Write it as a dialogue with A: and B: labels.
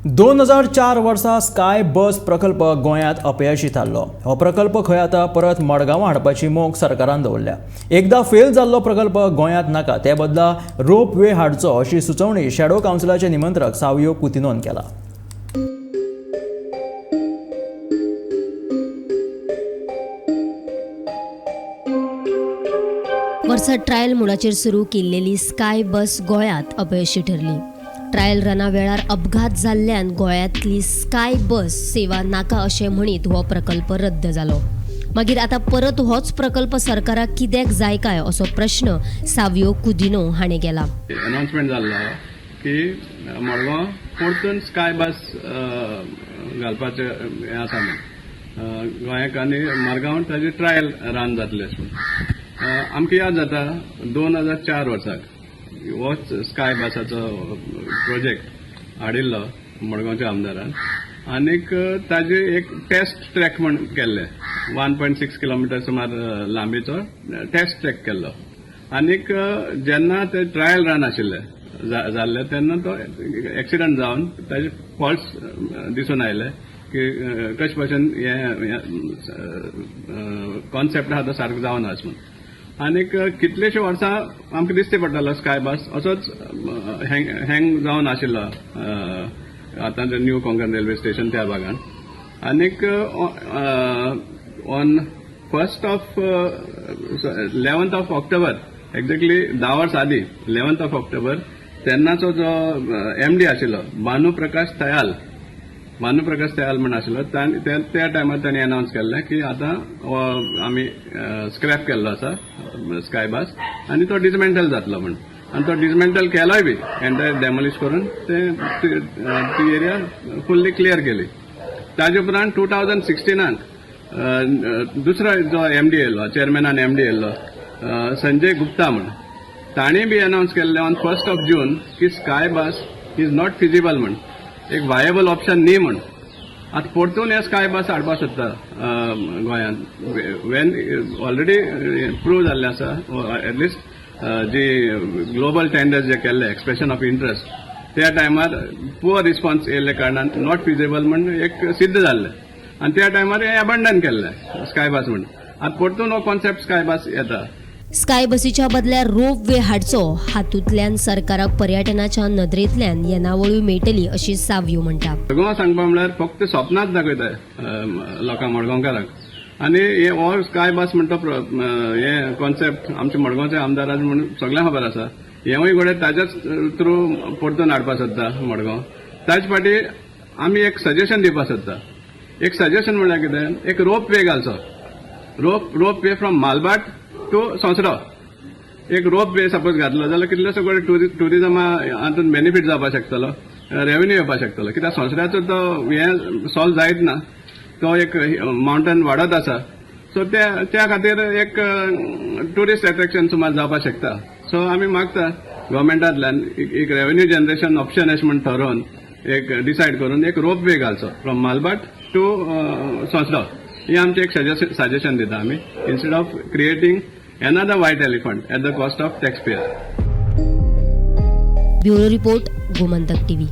A: 2004 वर्सा स्काय बस प्रकल्प गोंयांत अपयशी थारलो. हो प्रकल्प खंय आतां परत मडगांवां हाडपाची मोख सरकारान दवरल्या. एकदां फेल जाल्लो प्रकल्प गोंयांत नाका, ते बदला रोप वे हाडचो अशी सुचोवणी शॅडो कावन्सिलाचे निमंत्रक सावियो कुतिनोन केला.
B: वर्सा ट्रायल मोडाचेर सुरू केल्लेली स्काय बस गोंयांत अपयशी ठरली. ट्रायल रना वेळार अपघात जाल्ल्यान गोंयांतली स्काय बस सेवा नाका अशें म्हणीत हो प्रकल्प रद्द जालो. मागीर आतां परत होच प्रकल्प सरकाराक कित्याक जाय काय असो प्रश्न सावियो कुदिनो हाणें केला.
C: अनाउन्समेंट जाल्लो आहा की मडगांव परतून स्काय बस घालपाचें हें आसा म्हूण गोंयाक आनी मडगांव ताजी ट्रायल रन जातलें अशें म्हूण. आमकां याद जाता, 2004 वर्साक होच स्काय बसाचो प्रोजेक्ट हाडिल्लो मडगांवच्या आमदारान आनीक ताजे एक टेस्ट ट्रॅक म्हूण केल्ले. 1.6 किलोमिटर सुमार लांबीचो टेस्ट ट्रॅक केल्लो आनीक जेन्ना ते ट्रायल रन आशिल्ले जाल्ले तेन्ना तो एक्सिडंट जावन ताजे फॉल्ट्स दिसून आयले की कशे भशेन हे कॉन्सेप्ट आहा तो सारको जावना अशें म्हूण. आनीक कितलेशे वर्सां आमकां दिसती पडटालो स्काय बस असोच हँग जावन आशिल्लो आतां न्यू कोंकण रेल्वे स्टेशन त्या भागान. आनीक on first of 11th of October, exactly 10 वर्सां आदीं, 11th of October, तेन्नाचो जो एमडी आशिल्लो भानू प्रकाश तयाल, भानू प्रकाश तयाल म्हण आशिल्लो, त्या टायमार तांणी अनावन्स केल्लें की आतां हो आमी स्क्रॅप केल्लो आसा स्काय बस आनी तो डिसमेंटल जातलो म्हण. आनी तो डिसमेंटल केलोय बी, एंटायर डेमोलिश करून ते ती एरिया फुल्ली क्लियर केली. ताजे उपरांत 2016नाक दुसरो जो एमडी येयल्लो, चेअरमॅनान एमडी येयल्लो संजय गुप्ता म्हण, ताणें बी अनावन्स केल्लें ऑन 1st of June की sky bus is not feasible म्हण, एक वायबल ऑप्शन न्ही म्हण. आतां परतून हे स्काय बस हाडपाक सोदता गोंयांत, when already prove जाल्लें आसा, एटलिस्ट जी ग्लोबल टेंडर्स जे केल्ले, एक्सप्रेशन ऑफ इंट्रस्ट, त्या टायमार पुअर रिस्पॉन्स येयल्ल्या कारणान not feasible म्हण एक सिद्ध जाल्लें आनी त्या टायमार हें अबंडन केल्लें स्काय बस म्हण. आतां परतून हो कॉन्सेप्ट स्काय बस येता.
B: स्काय बसीच्या बदल्यार रोप वे हाडचो. हातूंतल्यान सरकाराक पर्यटनाच्या नदरेंतल्यान येणावळूय मेळटली अशी सावयो म्हणटा.
C: मडगांव सांगपा म्हणल्यार फक्त स्वप्नाच दाखयता लोकांक, मडगांवकारांक. आनी हे हो स्काय बस म्हणटा हे कॉन्सेप्ट आमच्या मडगांवच्या आमदारान म्हूण सगळ्यांक खबर आसा. हेंवूय घडये ताज्याच थ्रू परतून हाडपाक सोदता मडगांव. ताजे फाटी आमी एक सजेशन दिवपाक सोदता. एक सजेशन म्हणल्यार कितें, एक रोप वे घालचो, rope way from Malbhat to Sonsoddo. एक रोप वे सपोज घातलो जाल्यार कितलेसो कडेन ट्युरिजमा हातून बेनिफीट जावपाक शकतलो, रेवेन्यू येवपाक शकतलो. कित्याक सोंसड्याचो तो हें सॉल्व जायत ना, तो एक मावंटन वाडत आसा. सो त्या त्या खातीर एक ट्युरिस्ट एट्रॅक्शन सुमार जावपाक शकता. सो आमी मागता गव्हर्मेंटांतल्यान एक रेवेन्यू जनरेशन ऑप्शन अशें म्हूण ठरोवन, एक डिसायड करून एक रोप वे घालचो फ्रॉम मालभाट टू सोंसडो. ही आमचें एक सजेशन दिता आमी, instead of creating another white elephant at the cost of tax payer.
B: Bureau report, Gomantak TV.